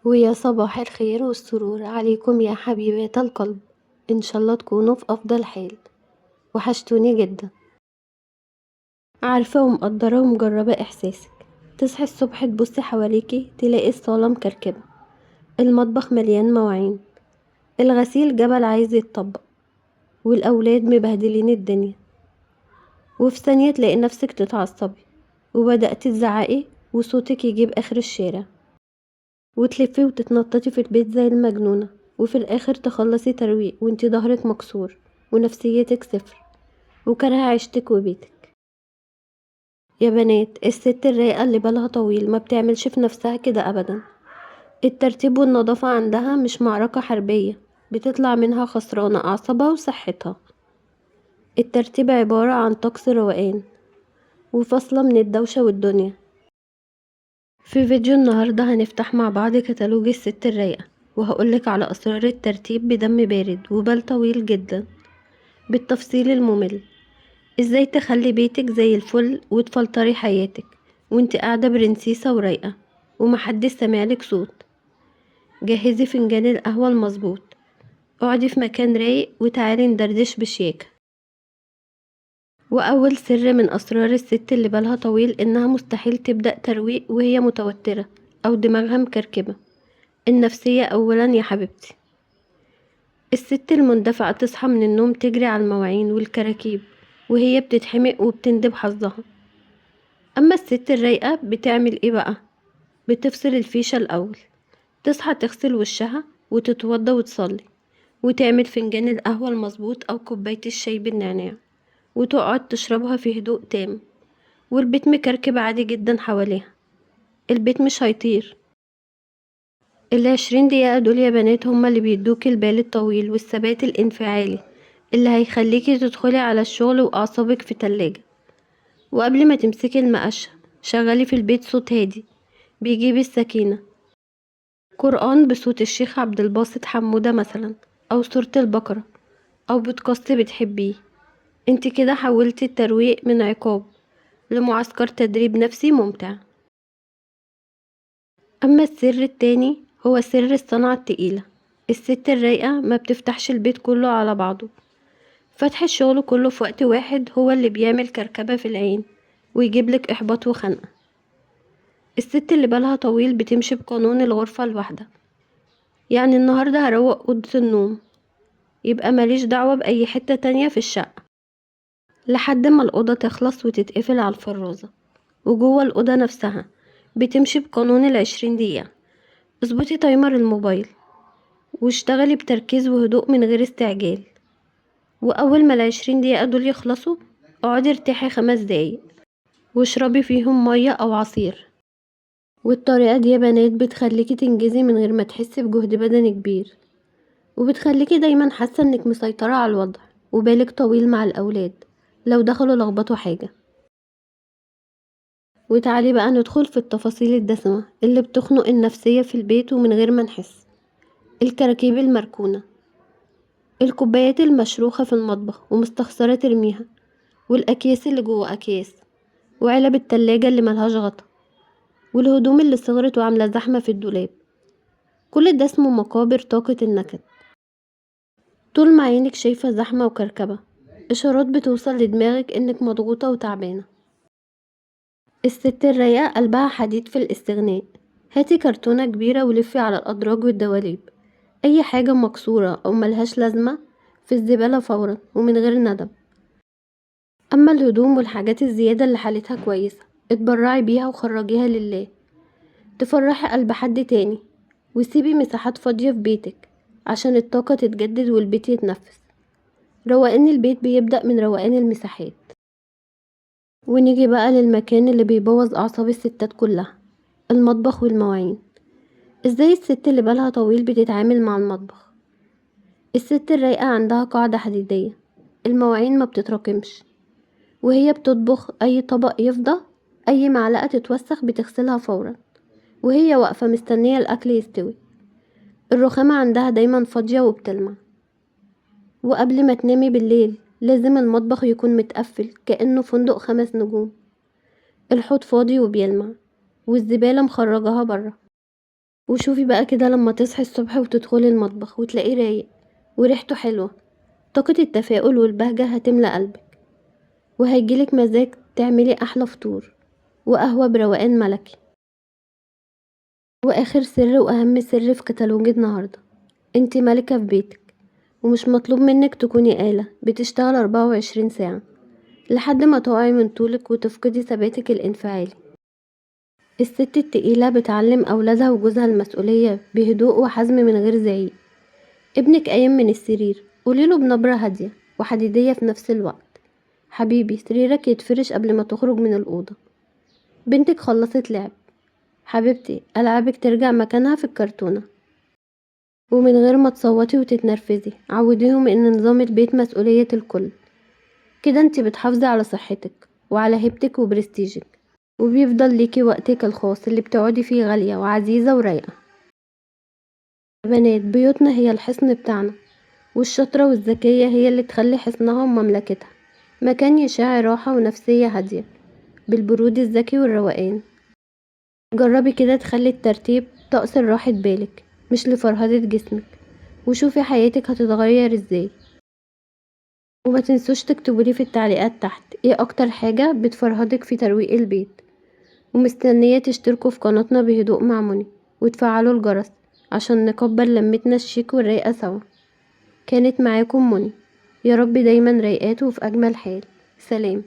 ويا صباح الخير والسرور عليكم يا حبيبات القلب، إن شاء الله تكونوا في أفضل حال. وحشتوني جدا. عارفة ومقدرة ومجربة إحساسك. تصحي الصبح تبصي حواليكي تلاقي الصالة مكركبة، المطبخ مليان مواعين، الغسيل جبل عايز يتطبق، والأولاد مبهدلين الدنيا. وفي ثانية تلاقي نفسك تتعصبي وبدأتي تزعقي وصوتك يجيب آخر الشارع، وتلفي وتتنططي في البيت زي المجنونة، وفي الآخر تخلصي ترويق وانتي ظهرك مكسور ونفسيتك صفر وكارهة عيشتك وبيتك. يا بنات، الست الرايقة اللي بالها طويل ما بتعملش في نفسها كده أبدا. الترتيب والنظافة عندها مش معركة حربية بتطلع منها خسرانة أعصابها وصحتها. الترتيب عبارة عن طقس روقان وفاصلة من الدوشة والدنيا. في فيديو النهاردة هنفتح مع بعض كتالوج الست الرايقة، وهقولك على أسرار الترتيب بدم بارد وبال طويل جدا بالتفصيل الممل. ازاي تخلي بيتك زي الفل وتفلتري حياتك وانت قاعدة برنسيسة ورايقة ومحدش سامعلك صوت. جهزي فنجان القهوة المظبوط، اقعدي في مكان رايق وتعالي ندردش بشياكة. وأول سر من أسرار الست اللي بالها طويل إنها مستحيل تبدأ ترويق وهي متوترة أو دماغها مكركبة. النفسية أولا يا حبيبتي. الست المندفعة تصحى من النوم تجري على المواعين والكراكيب وهي بتتحمق وبتندب حظها. أما الست الرايقة بتعمل إيه بقى؟ بتفصل الفيشة الأول، تصحى تغسل وشها وتتوضى وتصلي وتعمل فنجان القهوة المظبوط أو كوباية الشاي بالنعناع وتقعد تشربها في هدوء تام، والبيت مكركب عادي جدا حواليها، البيت مش هيطير. ال20 دقيقة دول يا بنات هما اللي بيدوكي البال الطويل والثبات الانفعالي اللي هيخليكي تدخلي على الشغل وأعصابك في تلاجة. وقبل ما تمسكي المقشة شغلي في البيت صوت هادي بيجيب السكينة، قرآن بصوت الشيخ عبد الباسط حمودة مثلا، أو سورة البقرة، أو بودكاست بتحبيه. انت كده حولتي الترويق من عقاب لمعسكر تدريب نفسي ممتع. أما السر التاني هو سر الصنعة التقيلة. الست الرايقة ما بتفتحش البيت كله على بعضه. فتح الشغل كله في وقت واحد هو اللي بيعمل كركبة في العين ويجيب لك إحباط وخنقة. الست اللي بالها طويل بتمشي بقانون الغرفة الواحدة، يعني النهاردة هروق أوضة النوم يبقى ماليش دعوة بأي حتة تانية في الشقة لحد ما الأوضة تخلص وتتقفل على الفرازة. وجوه الأوضة نفسها بتمشي بقانون ال20 دقيقة. اظبطي timer الموبايل واشتغلي بتركيز وهدوء من غير استعجال، وأول ما ال20 دقيقة دول يخلصوا اقعدي ارتاحي 5 دقايق واشربي فيهم مية أو عصير. والطريقة دي يا بنات بتخليكي تنجزي من غير ما تحسي بجهد بدني كبير، وبتخليكي دايما حاسة انك مسيطرة على الوضع وبالك طويل مع الأولاد لو دخلوا لخبطوا حاجة. وتعالي بقى ندخل في التفاصيل الدسمة اللي بتخنق النفسية في البيت ومن غير ما نحس. الكراكيب المركونة، الكوبايات المشروخة في المطبخ ومستخسرة ترميها، والأكياس اللي جوه أكياس، وعلب التلاجة اللي ملهاش غطا، والهدوم اللي صغرت وعاملة زحمة في الدولاب. كل ده اسمه مقابر طاقة النكد. طول ما عينك شايفة زحمة وكركبة، إشارات بتوصل لدماغك إنك مضغوطة وتعبانة. الست الرايقة قلبها حديد في الاستغناء. هاتي كرتونة كبيرة ولفي على الأدراج والدواليب، أي حاجة مكسورة أو ملهاش لازمة في الزبالة فورا ومن غير ندم. أما الهدوم والحاجات الزيادة اللي حالتها كويسة اتبرعي بيها وخرجيها لله، تفرحي قلب حد تاني، وسيبي مساحات فاضية في بيتك عشان الطاقة تتجدد والبيت يتنفس. روقان البيت بيبدأ من روقان المساحات. ونيجي بقى للمكان اللي بيبوظ أعصاب الستات كلها، المطبخ والمواعين. ازاي الست اللي بالها طويل بتتعامل مع المطبخ؟ الست الرايقة عندها قاعدة حديدية، المواعين ما بتتراكمش، وهي بتطبخ أي طبق يفضى، أي معلقة تتوسخ بتغسلها فورا وهي واقفة مستنية الأكل يستوي. الرخامة عندها دايما فاضية وبتلمع. وقبل ما تنامي بالليل لازم المطبخ يكون متقفل كأنه فندق 5 نجوم، الحوض فاضي وبيلمع والزبالة مخرجاها برا. وشوفي بقى كده لما تصحي الصبح وتدخلي المطبخ وتلاقيه رايق وريحته حلوة، طاقة التفاؤل والبهجة هتملأ قلبك، وهيجيلك مزاج تعملي أحلى فطور وقهوة بروقان ملكي. وآخر سر وأهم سر في كتالوج النهاردة، انتي ملكة في بيتك، ومش مطلوب منك تكوني آلة بتشتغل 24 ساعة لحد ما تقعي من طولك وتفقدي ثباتك الانفعالي. الست التقيلة بتعلم أولادها وجوزها المسؤولية بهدوء وحزم من غير زعيق. ابنك قايم من السرير، قوليله بنبرة هادية وحديدية في نفس الوقت، حبيبي سريرك يتفرش قبل ما تخرج من الأوضة. بنتك خلصت لعب، حبيبتي ألعابك ترجع مكانها في الكرتونة. ومن غير ما تصوتي وتتنرفزي، عوديهم ان نظام البيت مسؤولية الكل. كده انتي بتحافظي على صحتك وعلى هيبتك وبرستيجك، وبيفضل ليكي وقتك الخاص اللي بتقعدي فيه غالية وعزيزة ورايقة. يا بنات، بيوتنا هي الحصن بتاعنا، والشاطرة والذكية هي اللي تخلي حصنها ومملكتها مكان يشع راحة ونفسية هادية بالبرود الذكي والروقان. جربي كده تخلي الترتيب طقس لراحة بالك مش لفرهدة جسمك، وشوفي حياتك هتتغير ازاي. وما تنسوش تكتبولي في التعليقات تحت ايه اكتر حاجة بتفرهدك في ترويق البيت. ومستنية تشتركوا في قناتنا بهدوء مع منى وتفعلوا الجرس عشان نكبر لمتنا الشيك والرايقة سوا. كانت معاكم منى، يا رب دايما رايقات وفي اجمل حال. سلام.